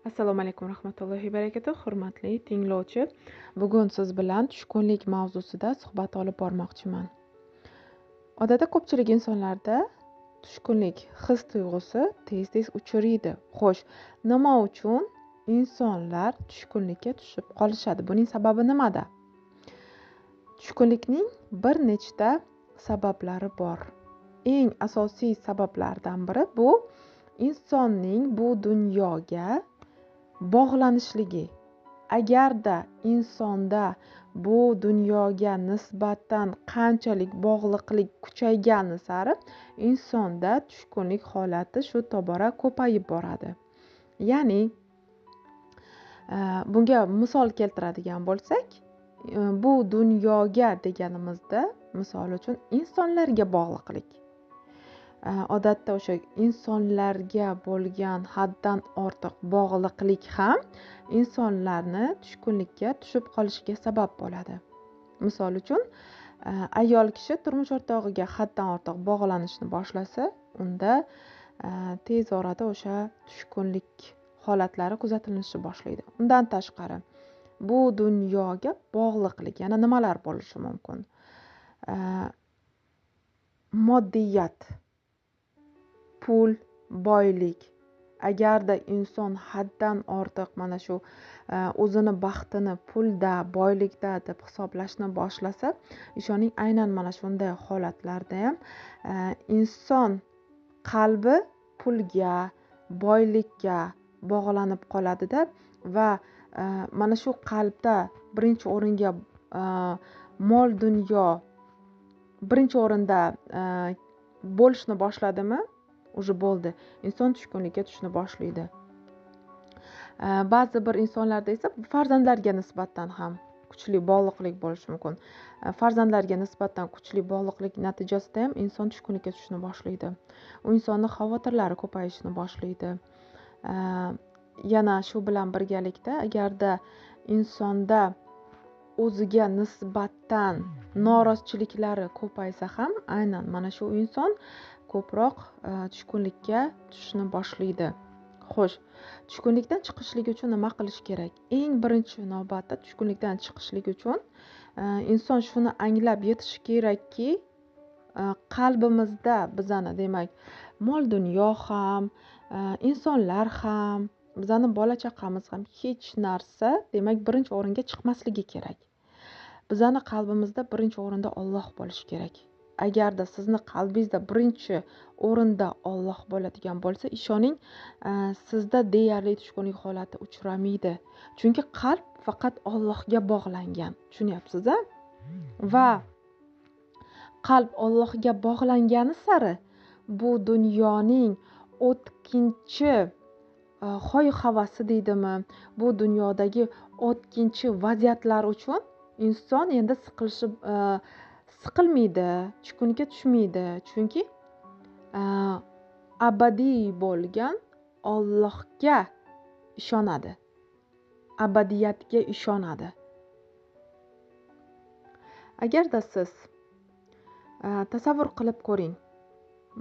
Assalomu alaykum rahmatullohi barakatuh, hurmatli tinglovchi. Bugun siz bilan tushkunlik mavzusida suhbat olib bormoqchiman. Odatda ko'pchilik insonlarda tushkunlik his tuyg'usi tez-tez uchraydi. Xo'sh, nima uchun insonlar tushkunlikka tushib qolishadi? Buning sababi nimada? Tushkunlikning bir nechta sabablari bor. Eng asosiy sabablardan biri bu insonning bu dunyoga bog'lanishligi. Agarda insonda bu dunyoga nisbatan qanchalik bog'liqlik kuchaygani sari insonda tushkunlik holati shu tobora ko'payib boradi. Ya'ni bunga misol keltiradigan bo'lsak, bu dunyoga deganimizda misol uchun insonlarga bog'liqlik. Odatda o'sha insonlarga bo'lgan haddan ortiq bog'liqlik ham insonlarni tushkunlikka tushib qolishiga sabab bo'ladi. Misol uchun, ayol kishi turmush o'rtog'iga haddan ortiq bog'lanishni boshlasa, unda tez orada o'sha tushkunlik holatlari kuzatilishni boshlaydi. Undan tashqari, bu dunyoga bog'liqlik yana nimalar bo'lishi mumkin? Moddiyat, pul, boylik. Agarda inson haddan ortiq mana shu o'zini baxtini pulda, boylikda deb hisoblashni boshlasa, ishoning aynan mana shunday holatlarda ham inson qalbi pulga, boylikka bog'lanib qoladida va mana shu qalbda birinchi o'ringa mol dunyo birinchi o'rinda bo'lishni boshladimi, уже bo'ldi. Inson tushkunlikka tushishni boshlaydi. Ba'zi bir insonlarda esa farzandlarga nisbatan ham kuchli bog'liqlik bo'lishi mumkin. Farzandlarga nisbatan kuchli bog'liqlik natijasida ham inson tushkunlikka tushishni boshlaydi. U insonni xavotirlari ko'payishni boshlaydi. Yana shu bilan birgalikda agarda insonda o'ziga nisbatan norozchiliklari ko'paysa ham aynan mana shu inson ko'proq tushkunlikka tushishni boshlaydi. Xo'sh, tushkunlikdan chiqishlik uchun nima qilish kerak? Eng birinchi navbatda tushkunlikdan chiqishlik uchun inson shuni anglab yetishi kerakki, qalbimizda bizani, demak, mol dunyo ham, insonlar ham, bizani bola chaqamiz ham hech narsa, demak, birinchi o'ringa chiqmasligi kerak. Bizani qalbimizda birinchi o'rinda Alloh bo'lishi kerak. Agarda sizni qalbingizda birinchi o'rinda Alloh bo'ladigan bo'lsa, ishoning, sizda deyarli tushkunlik holati uchramaydi. Chunki qalb faqat Allohga bog'langan. Tushunyapsiz-a? Va qalb Allohga bog'langani sari bu dunyoning o'tkinchi hoy-havasi deydimi, bu dunyodagi o'tkinchi vaziyatlar uchun inson endi siqilishib siqilmaydi, tushkunlikka tushmaydi. Chunki abadiy bo'lgan Allohga ishonadi. Abadiyatga ishonadi. Agarda siz tasavvur qilib ko'ring.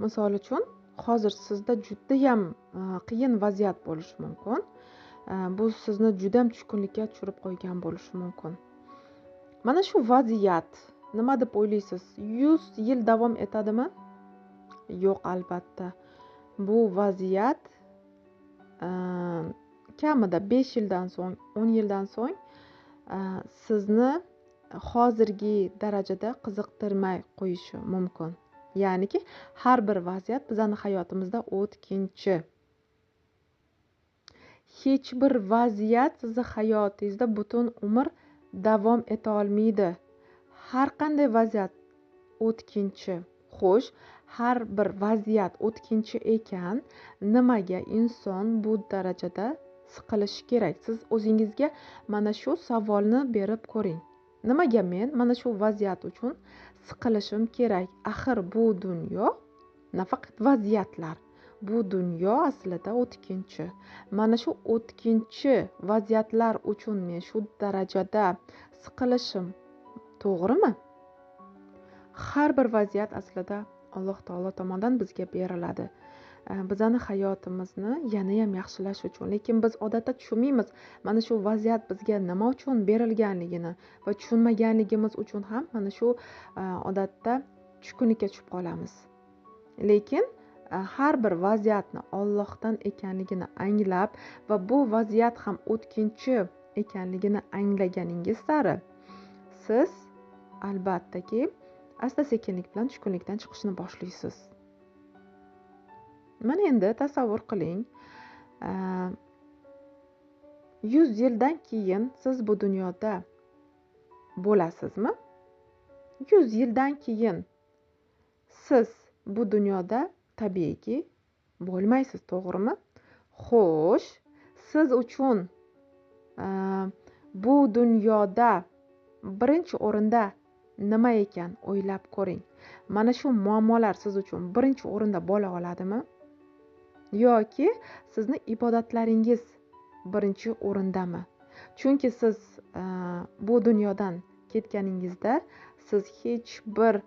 Misol uchun, hozir sizda juda ham qiyin vaziyat bo'lishi mumkin. Bu sizni juda ham tushkunlikka tushirib qo'ygan bo'lishi mumkin. Mana shu vaziyat nima deb o'ylaysiz? 100 yil davom etadimi? Yo'q, albatta. Bu vaziyat kamida 5 yildan so'ng, 10 yildan so'ng sizni hozirgi darajada qiziqtirmay qo'yishi mumkin. Ya'niki har bir vaziyat bizning hayotimizda o'tkinchi. Hech bir vaziyat sizni hayotingizda butun umr davom eta olmaydi. Har qanday vaziyat o'tkinchi. Xo'sh, har bir vaziyat o'tkinchi ekan, nimaga inson bu darajada siqilishi kerak? Siz o'zingizga mana shu savolni berib ko'ring. Nimaga men mana shu vaziyat uchun siqilishim kerak? Axir bu dunyo nafaqat vaziyatlar, bu dunyo aslida o'tkinchi. Mana shu o'tkinchi vaziyatlar uchun men shu darajada siqilishim to'g'rimi? Har bir vaziyat aslida Alloh taolo tomonidan bizga beriladi. Bizani hayotimizni yana ham yaxshilash uchun. Lekin biz odatda tushunmaymiz mana shu vaziyat bizga nima uchun berilganligini va tushunmaganligimiz uchun ham mana shu odatda tushkunlikka tushib qolamiz. Lekin har bir vaziyatni Allohdan ekanligini anglab va bu vaziyat ham o'tkinchi ekanligini anglaganingiz sari siz albattaki asta-sekinlik bilan tushkunlikdan chiqishni boshlaysiz. Mana endi tasavvur qiling, 100 yildan keyin siz bu dunyoda bo'lasizmi? 100 yildan keyin siz bu dunyoda tabiiyki bo'lmaysiz, to'g'rimi? Xo'sh, siz uchun bu dunyoda birinchi o'rinda nima ekan o'ylab ko'ring. Mana shu muammolar siz uchun birinchi o'rinda bo'la oladimi? Yoki sizni ibodatlaringiz birinchi o'rindami? Chunki siz bu dunyodan ketganingizda siz hech bir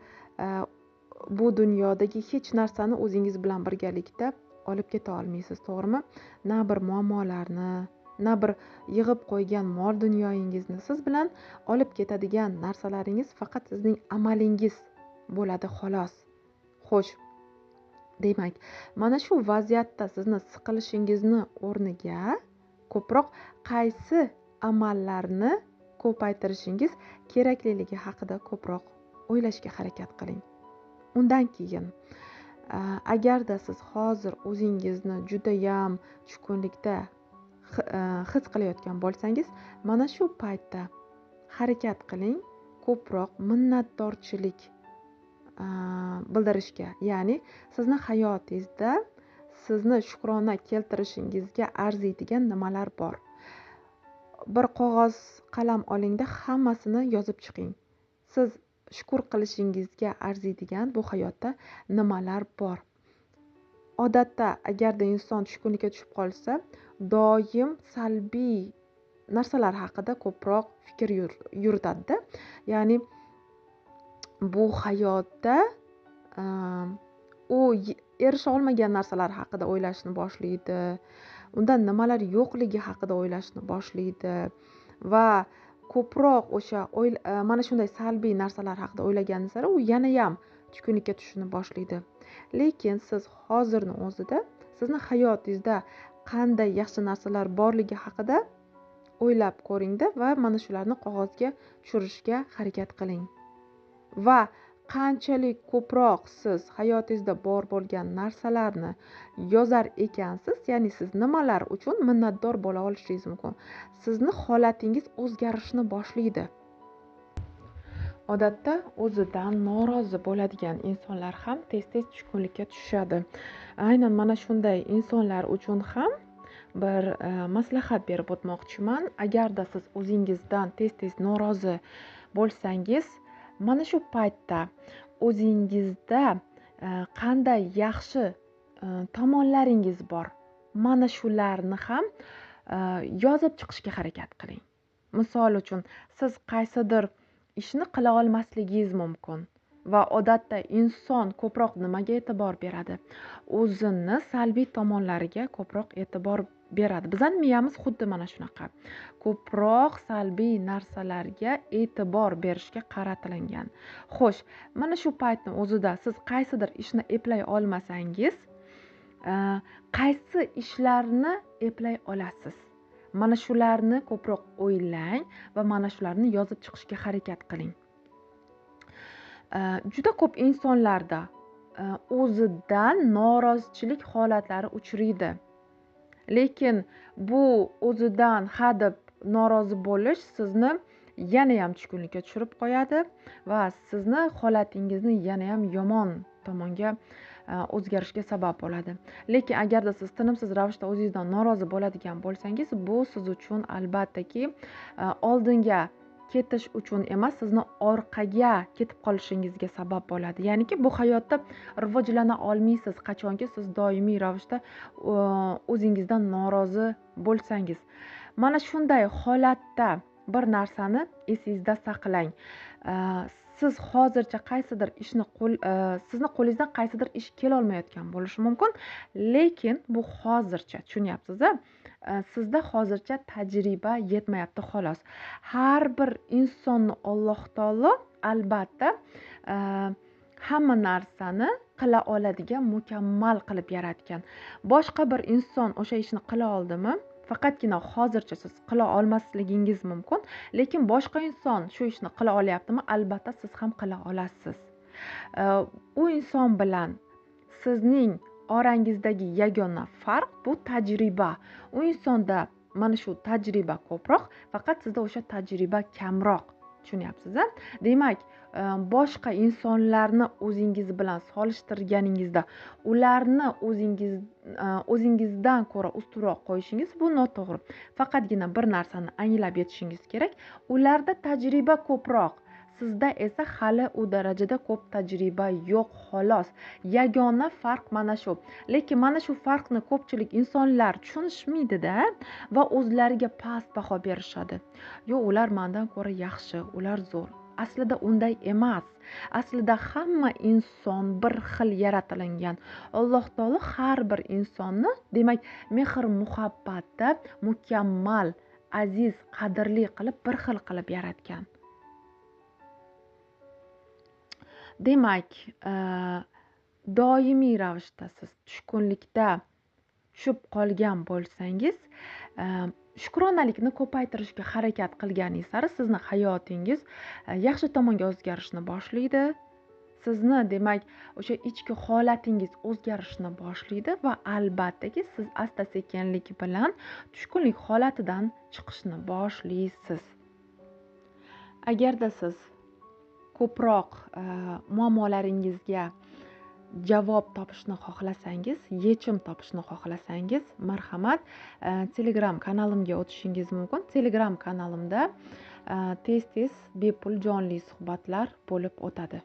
bu dunyodagi hech narsani o'zingiz bilan birgalikda olib keta olmaysiz, to'g'rimi? Na bir muammolarni, na bir yig'ib qo'ygan mol dunyoyingizni siz bilan olib ketadigan narsalaringiz faqat sizning amalingiz bo'ladi, xolos. Xo'sh, demak, mana shu vaziyatda sizni siqilishingizni o'rniga ko'proq qaysi amallarni ko'paytirishingiz kerakliligi haqida ko'proq o'ylashga harakat qiling. Undan keyin agarda siz hozir o'zingizni judayam tushkunlikda his qilayotgan bo'lsangiz, mana shu paytda harakat qiling ko'proq minnatdorchilik bildirishga, ya'ni sizni hayotingizda sizni shukrona keltirishingizga arziydigan nimalar bor. Bir qog'oz qalam olingda hammasini yozib chiqing. Siz shukur qilishingizga arziydigan bu hayotda nimalar bor. Odatda agarda inson tushkunlikka tushib qolsa, doim salbiy narsalar haqida ko'proq fikr yuritadi-da. Ya'ni bu hayotda u erisha olmagan narsalar haqida o'ylashni boshlaydi, undan nimalar yo'qligi haqida o'ylashni boshlaydi va ko'proq o'sha mana shunday salbiy narsalar haqida o'ylagani sari u yana ham tushkunlikka tushishni boshlaydi. Lekin siz hozirni o'zida sizni hayotingizda qanday yaxshi narsalar borligi haqida o'ylab ko'ringda va mana shularni qog'ozga tushirishga harakat qiling. Va qanchalik ko'proq siz hayotingizda bor bo'lgan narsalarni yozar ekansiz, ya'ni siz nimalar uchun minnatdor bo'la olishingiz mumkin, sizni holatingiz o'zgarishni boshlaydi. Odatda o'zidan norozi bo'ladigan insonlar ham tez-tez tushkunlikka tushadi. Aynan mana shunday insonlar uchun ham bir maslahat berib o'tmoqchiman. Agarda siz o'zingizdan tez-tez norozi bo'lsangiz, mana shu paytda o'zingizda qanday yaxshi tomonlaringiz bor, mana shularni ham yozib chiqishga harakat qiling. Misol uchun, siz qaysidir ishni qila olmasligingiz mumkin va odatda inson ko'proq nimaga e'tibor beradi? O'zini salbiy tomonlariga ko'proq e'tibor beradi. Bizning miyamiz xuddi mana shunaqa. Ko'proq salbiy narsalarga e'tibor berishga qaratilingan. Xo'sh, mana shu paytni o'zida siz qaysidir ishni eplay olmasangiz, qaysi ishlarni eplay olasiz? Mana shularni ko'proq o'ylang va mana shularni yozib chiqishga harakat qiling. Juda ko'p insonlarda o'zidan norozichilik holatlari uchraydi. Lekin bu o'zidan hadeb norozi bo'lish sizni yana ham tushkunlikka tushirib qo'yadi va sizni holatingizni yana ham yomon tomonga o'zgarishga sabab bo'ladi. Lekin agarda siz tinimsiz ravishda o'zingizdan norozi bo'ladigan bo'lsangiz, bu siz uchun albattaki oldinga ketish uchun emas, sizni orqaga ketib qolishingizga sabab bo'ladi. Ya'niki bu hayotda rivojlana olmaysiz, qachonki siz doimiy ravishda o'zingizdan norozi bo'lsangiz. Mana shunday holatda bir narsani esingizda saqlang. Siz hozircha qaysidir ishni sizni qo'lingizdan qaysidir ish kela olmayotgan bo'lishi mumkin, lekin bu hozircha, tushunyapsiz-a? Sizda hozircha tajriba yetmayapti xolos. Har bir insonni Alloh taolo albatta hamma narsani qila oladigan mukammal qilib yaratgan. Boshqa bir inson o'sha ishni qila oldimi? Faqatgina hozircha siz qila olmasligingiz mumkin, lekin boshqa inson shu ishni qila olyaptimi? Albatta siz ham qila olasiz. U inson bilan sizning orangizdagi yagona farq bu tajriba. U insonda mana shu tajriba ko'proq, faqat sizda o'sha tajriba kamroq. Tushunyapsiz-a? Demak, boshqa insonlarni o'zingiz bilan solishtirganingizda ularni o'zingizdan ko'ra ustunroq qo'yishingiz bu noto'g'ri. Faqatgina bir narsani anglab yetishingiz kerak: ularda tajriba ko'proq, sizda esa hali u darajada ko'p tajriba yo'q xolos. Yagona farq mana shu. Lekin mana shu farqni ko'pchilik insonlar tushunishmaydi-da va o'zlariga past baho berishadi. Yo'q, ular mendan ko'ra yaxshi, ular zo'r. Aslida unday emas. Aslida hamma inson bir xil yaratilingan. Alloh taolo har bir insonni, demak, mehr-muhabbatda mukammal, aziz, qadrli qilib, bir xil qilib yaratgan. Demak, doimiy ravishda siz tushkunlikda tushib qolgan bo'lsangiz, shukronalikni ko'paytirishga harakat qilganingiz sari sizni hayotingiz yaxshi tomonga o'zgarishni boshlaydi. Sizni, demak, o'sha ichki holatingiz o'zgarishni boshlaydi va albattaki siz asta-sekinlik bilan tushkunlik holatidan chiqishni boshlaysiz. Agarda siz ko'proq muammolaringizga javob topishni xohlasangiz, yechim topishni xohlasangiz, marhamat, Telegram kanalimga o'tishingiz mumkin. Telegram kanalimda tez-tez bepul jonli suhbatlar bo'lib o'tadi.